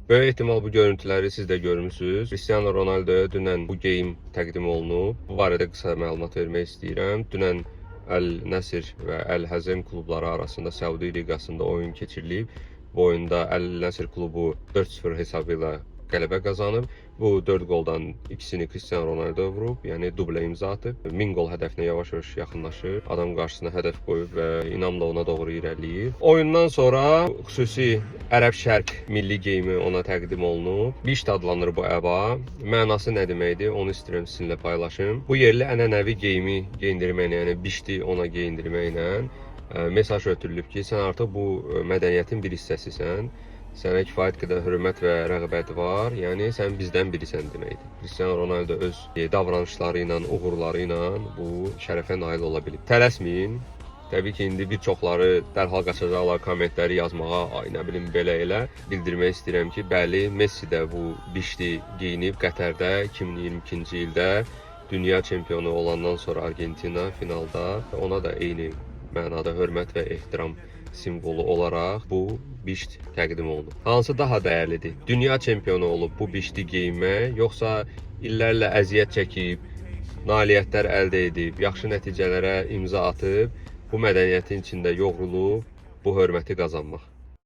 Böyük ehtimal bu görüntüləri siz də görmüsünüz. Cristiano Ronaldoya dünən bu geyim təqdim olunub. Bu barədə qısa məlumat vermək istəyirəm. Dünən Əl Nəsr və Əl Həzəm klubları arasında Səudiyyə liqasında oyun keçirilib. Bu oyunda Əl Nəsr klubu 4-0 hesabı ilə qələbə qazanıb. Bu 4 qoldan ikisini Cristiano Ronaldo vurub, yəni dublə imza atıb. 1000 qol hədəfinə yavaş-yavaş yaxınlaşır. Adam qarşısına hədəf qoyub və inamla ona doğru irəliləyir. Oyundan sonra xüsusi Ərəb Şərq milli geyimi ona təqdim olunub. Bişt adlanır bu əba. Mənası nə deməkdir? Onu istəyirəm sizinlə paylaşım. Bu yerli ənənəvi geyimi geyindirməklə, yəni bişti ona geyindirməklə mesaj ötürülüb ki, sən artıq bu mədəniyyətin bir hissəsisən. Sənə kifayət qədər hörmət və rəğbət var. Yəni sən bizdən birisən deməkdir. Cristiano Ronaldo öz davranışları ilə, uğurları ilə bu şərəfə nail ola bilib. Tələsməyin. Təbii ki, indi bir çoxları dərhal qaçacaqlar kommentləri yazmağa, ay nə bilim belə elə. Bildirmək istəyirəm ki, bəli, Messi də bu bişti geyinib Qətərdə 2022-ci ildə dünya çempionu olandan sonra Argentina finalda ona da eyni mənada hörmət və ehtiram simvolu olaraq bu bişt təqdim olunub. Hansı daha dəyərlidir? Dünya çempionu olub bu bişti geyinmək, yoxsa illərlə əziyyət çəkib, nailiyyətlər əldə edib, yaxşı nəticələrə imza atıb, bu mədəniyyətin içində yoğrulub bu hörməti qazanmaq?